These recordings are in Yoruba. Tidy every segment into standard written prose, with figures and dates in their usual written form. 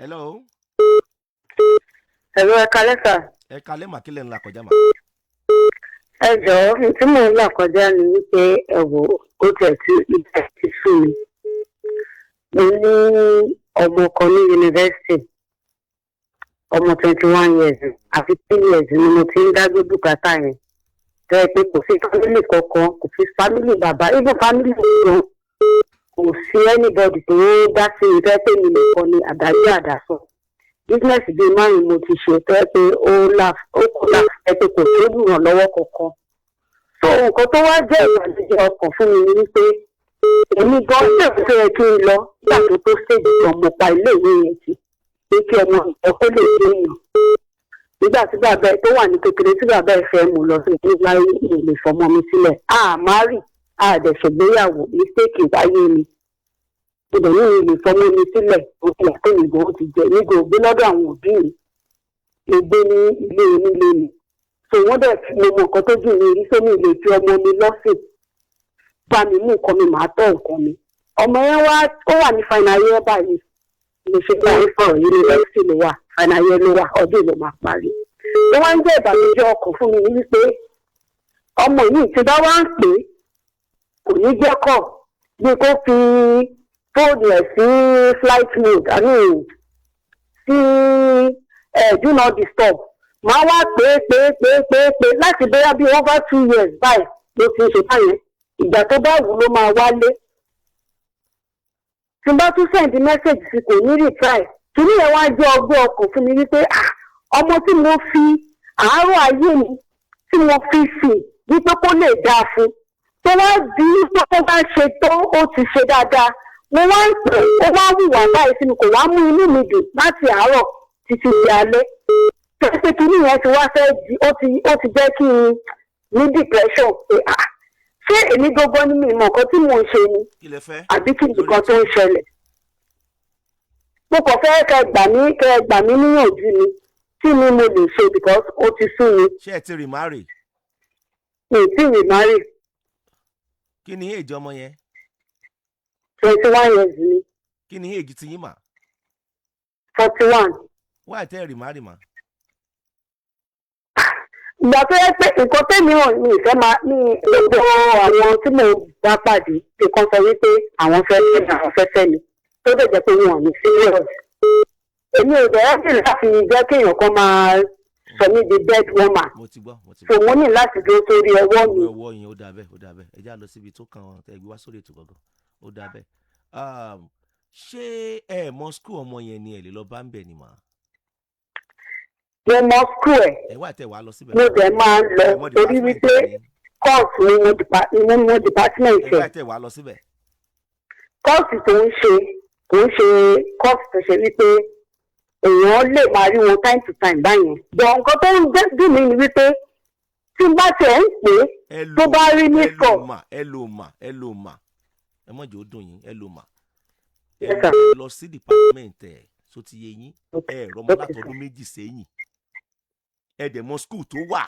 Hello. Hello, ẹ kalẹ́ sà. Ẹ kalẹ́ mà, kílẹ̀ ńlá kọjá mà. Ẹ jọ̀ọ́, ohun tí mò ń là kọjá ni wípé, ẹ wò ó, tiẹ̀ tí ibẹ̀ ti sú mi. Mo ní ọmọ kan ní yunifásitì, ọmọ 21 years, àfi 3 years ni mo ti ń dágbé bùkátà yẹn. Tó yẹ pé kò sí family kankan, kò sí family bàbá, even family gan, kò sí anybody tó dá sí mi, tó yẹ pé mi nìkan ni àdágbé àdásọ. Business bíi márùn mo ti ṣe tó yẹ pé ó là, ó kò là, ẹ pé kò tó ìrànlọ́wọ́ kankan. So nǹkan tó wá jẹ́ ìbànújẹ́ ọkàn fún mi ni wípé èmi gan ṣèwé tó yẹ kí n lọ nígbà tó tó stage kan, mo pa iléèwé yẹn tì pé kí ọmọ ìjọ kó lè dé èèyàn. Nígbà tí bàbá ẹ tó wà ní kékeré, tí bàbá ẹ fẹ́ mú lọ sí ìlú láyé, mi lè fọmọ mi sílẹ̀. A má rì, a dẹ̀ ṣègbéyàwó, mistake wáyé ni. Mo dẹ̀ ní mi lè fọmọ mi sílẹ̀. Ó ti yà pé mi gan ti jẹ, mi gan ò gbé lọ́dọ̀ àwọn òbí mi, mo gbé ní ilé onílé mi. So wọ́n dẹ̀ fi mo mọ nǹkan tó jù mí rí, sómi lè fi ọmọ mi lọ́sìn bá mi mú nǹkan mi, màá tọ́ nǹkan mi. Ọmọ yẹn wá, ó wà ní final year báyìí mo ṣe bá yín sọ̀rọ̀. Yunifásitì ló wà, final year ló wà, ọdún ló máa parí. Ó wá ń jẹ́ ìbànújẹ́ ọkàn fún mi ní wípé ọmọ yìí, tí bá wá ń pè é, kò ní jẹ́ kọ̀, bí kò fi fóònù ẹ̀ sí flight mode, I mean sí do not disturb. Màá wá pè é, pè é, pè é, pè é, pè é láti bóyá bí over 2 years báyìí ló ti ń ṣe báyẹn. Ìgbà tó bá wù ló máa wálé. Tí n bá tún send message sí, kò ní reply. Kìíní yẹn wá jẹ́ ọgbẹ́ ọkàn fún mi wípé, ah, ọmọ tí mo fi àárọ̀ ayé mi, tí mo fi sìn wípé kó lè dáa fún, tó wá di pé ó bá ṣe tó, ó ti ṣe dáadáa, mo wá ń pè, ó wá hùwà báyìí sí mi, kò wá mú inú mi dùn láti àárọ̀ títí di alẹ́. Pé kìíní yẹn ti wá fẹ́ di, ó ti jẹ́ kí n ní depression pé, ah, ṣé èmi gbogbo ni mi mọ̀ nǹkan tí mò ń ṣe ni, Kí lẹ fẹ́? àbí kí nǹkan tó ń ṣẹlẹ̀? Mo kàn fẹ́ kẹ́ gbà mí níyànjú ni, kí ni mo lè ṣe? Because ó ti sú mi. Ṣé ẹ ti remarry? Mi ì tí remarry. Kí ni age ọmọ yẹn? 21 years ni. Kí ni age ti yín mà? 41. Why tẹ́ ẹ remarry mà? Ìgbà tó yẹ pé nǹkan tẹ́mi hàn ní ìfẹ́ máa ní gbogbo àwọn tí mò ń bá pàdé, nǹkan sọ wípé àwọn fẹ́ fẹ́ mi, àwọn fẹ́ fẹ́ mi, tó dẹ̀ jẹ́ pé wọn ò ní serious. Èmi ò dẹ̀ ẹ́ láti jẹ́ kéèyàn kan máa sọ mí di bed warmer. Mo ti gbọ́, mo ti So gbọ́. mo ní láti dúró sórí ọwọ́ mi. Orí ọwọ́ yín, ó dáa bẹ́ẹ̀, ó dáa bẹ́ẹ̀. Ẹ já lọ síbi tó kàn tẹ́ gbé wá sórí ètò gangan, ó dáa bẹ́ẹ̀. Ṣé ẹ mọ school ọmọ yẹn ni? Ẹ lè lọ bá ń bẹ̀ ni mà? Mo mọ school ẹ̀. Ẹ wá tẹ wàá lọ síbẹ̀. Mo dẹ̀ máa ń lọ Ẹ mọ torí department wípé ni. course ni mo ni mo department Ẹ ẹ̀. wá tẹ wàá lọ síbẹ̀. Course tó ń ṣe kò ń ṣe course tó ṣe wípé èèyàn lè máa rí wọn time to time báyẹn, but nǹkan tó ń dùn mí ni wípé tí n bá tiẹ̀ ń pè é, Ẹ lò tó bá rí ẹ miss lò call. Mà ẹ lò mà, ẹ lò mà, ẹ mọ̀ jẹ́ ó dùn yín, ẹ lò mà. Ẹ Yes, sir. lọ sí department ẹ̀, so ti yé yín? Ẹ rọmọ Okay, sir. látọdún 2 sẹ́yìn, ẹ dẹ̀ mọ school tó wà.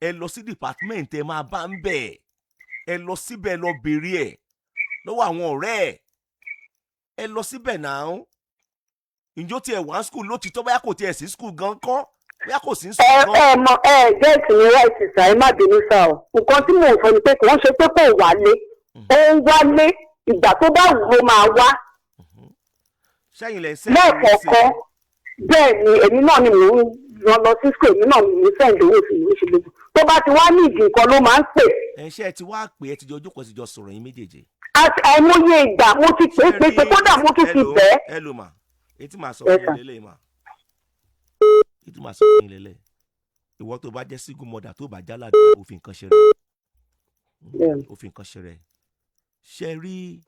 Ẹ lọ sí department, ẹ máa bá ń bẹ̀. Ẹ lọ síbẹ̀, lọ béèrè ẹ̀ lọ́wọ́ àwọn ọ̀rẹ́ ẹ̀. Ẹ lọ síbẹ̀ náà. Ǹjọ́ tiẹ̀ wá school lótìtọ́? Bóyá kò tiẹ̀ sí school gan kọ́, bóyá kò sí Ẹ school gan. Ẹ mọ, ẹ get mi right, sir. Ẹ má bínú sá o. Nǹkan tí mò ń sọ ni pé kò ń ṣe pé kò wálé, ó ń wálé, ìgbà tó bá wù ló máa wá. Sẹ́yìn lẹ̀ ń send. Lẹ́ẹ̀kọ̀ọ̀kan. Bẹ́ẹ̀ ni, èmi náà ni mò ń rán lọ sí school, èmi náà ni mò ń send owó sí, mò ń ṣe gbogbo. Tó bá ti wá ní ìdí nǹkan ló máa ń pè. Ẹ ṣe, ẹ ti wá pé ẹ ti jọ jókòó, ti jọ sọ̀rọ̀ yín méjèèjì? Àti àìmọye ìgbà mo ti pè é, pé pé kódà mo tún ti bẹ̀ ẹ́. Ẹ lò mà, etí màá sọ Yes, fún yín sir. lélẹ̀ mà, etí màá sọ fún yín lélẹ̀. Ìwọ tó bá jẹ́ single mother, tó bá jálàdé, òfin kan ṣe rẹ̀. Òfin kan ṣe rẹ̀. Ṣe rí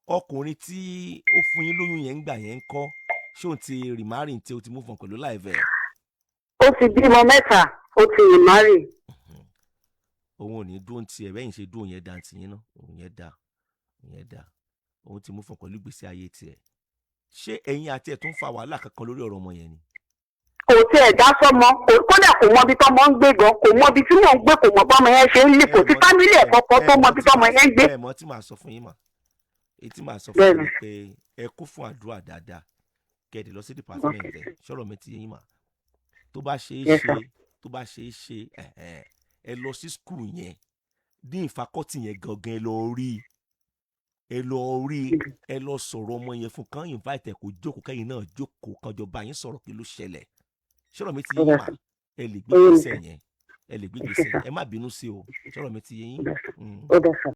ọkùnrin tí ó fún yín lóyún yẹn ń gbà yẹn ń kọ́? Ṣé òun ti remarry tí o ti move on pẹ̀lú life ẹ̀? Ó ti bímọ mẹ́ta, ó ti remarry. Òun ò ní dúró ní tiẹ̀ bẹ́yìn ṣe dúró yẹn dá tiyín náà. Òun yẹn dá, òun yẹn dá, òun ti move on pẹ̀lú ìgbésí ayé tiẹ̀. Ṣé ẹ̀yin àti ẹ̀ tún fa wàhálà kankan lórí ọ̀rọ̀ ọmọ yẹn ni? Kò tiẹ̀ dá sọ́mọ. Kódà kò mọ ibi tọ́mọ ń gbé gan, kò mọ ibi tí mò ń gbé, kò mọ bọ́mọ yẹn ṣe ń lè, kò sí family ẹ̀ kọ́kọ́ tó mọ ibi tọ́mọ yẹn ń gbé. Ẹ mọ̀ tí màá sọ fún yín mà, èyí tí màá sọ fún Bẹ́ẹ̀ni. yín ni pé ẹ kún fún àdúrà dáadáa. Kẹ́ẹ̀dẹ̀ lọ sí department ẹ̀. Ṣọ́rọ̀ mi ti yé yín mà? Tó bá ṣe é Yes, ṣe, sir. tó bá ṣe é ṣe, ẹ̀hẹ́n, ẹ lọ sí school yẹn, ní faculty yẹn gangan, ẹ lọ rí i, ẹ lọ rí i, ẹ lọ sọ̀rọ̀ ọmọ yẹn fún kán, invite ẹ kó jókòó, kẹ́yìn náà jókòó, kán jọ bá yín sọ̀rọ̀ kí ló ṣẹlẹ̀. Ṣọ́rọ̀ mi ti yé yín mà? Ẹ lè gbé Ó yé mi, ìgbésẹ̀ sir. yẹn, ẹ lè gbé Ẹ ṣé, ìgbésẹ̀ sir. yẹn. Ẹ má bínú sí o. Ṣọ́rọ̀ mi ti yé yín? Ó dà, sir.